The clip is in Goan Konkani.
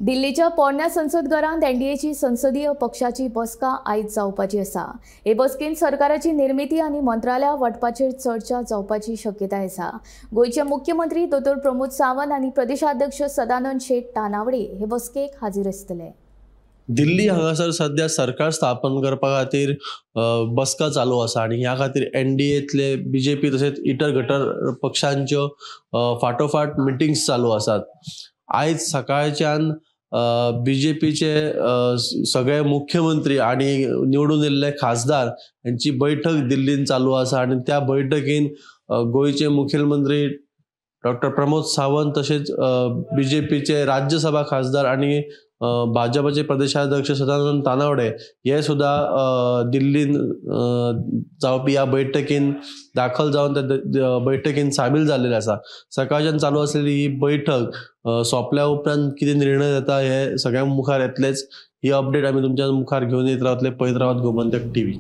दिल्लीच्या पोरण्या संसद घरांत एनडीएची संसदीय पक्षाची बसका आयज जावपाची आसा. हे बसकेंत सरकाराची निर्मिती आनी मंत्रालया वांटपाचेर चर्चा जावपाची शक्यताय आसा. गोंयचे मुख्यमंत्री दोतोर प्रमोद सावंत आनी प्रदेशाध्यक्ष सदानंद शेट तानावडे हे बसकेक हाजीर आसतले. दिल्ली हांगासर सध्या सरकार स्थापन करपा खातीर बसका चालू आसा आनी ह्या खातीर एनडीएतले बीजेपी तशेंच इतर घटर पक्षांच्यो फाटोफाट मिटिंग्स चालू आसात. आयज सकाळच्यान बीजेपीचे सगळे मुख्यमंत्री आनी निवडून येयल्ले खासदार यांची बैठक दिल्लीन चालू आसा आनी त्या बैठकीन गोंयचे मुखेलमंत्री डॉक्टर प्रमोद सावंत तशेंच बीजेपीचे राज्यसभा खासदार आनी भाजपाचे प्रदेशाध्यक्ष सदानंद तानावडे हे सुद्धा दिल्लीन जावपी ह्या बैठकीन दाखल जावन त्या बैठकीन सामील जाल्लेले आसा. सकाळच्यान चालू आसलेली ही बैठक सोंपल्या उपरांत कितें निर्णय जाता हे सगळ्यां मुखार येतलेच. ही अपडेट आमी तुमच्या मुखार घेवन येत रावतले. पळयत रावात गोमंतक टीव्ही.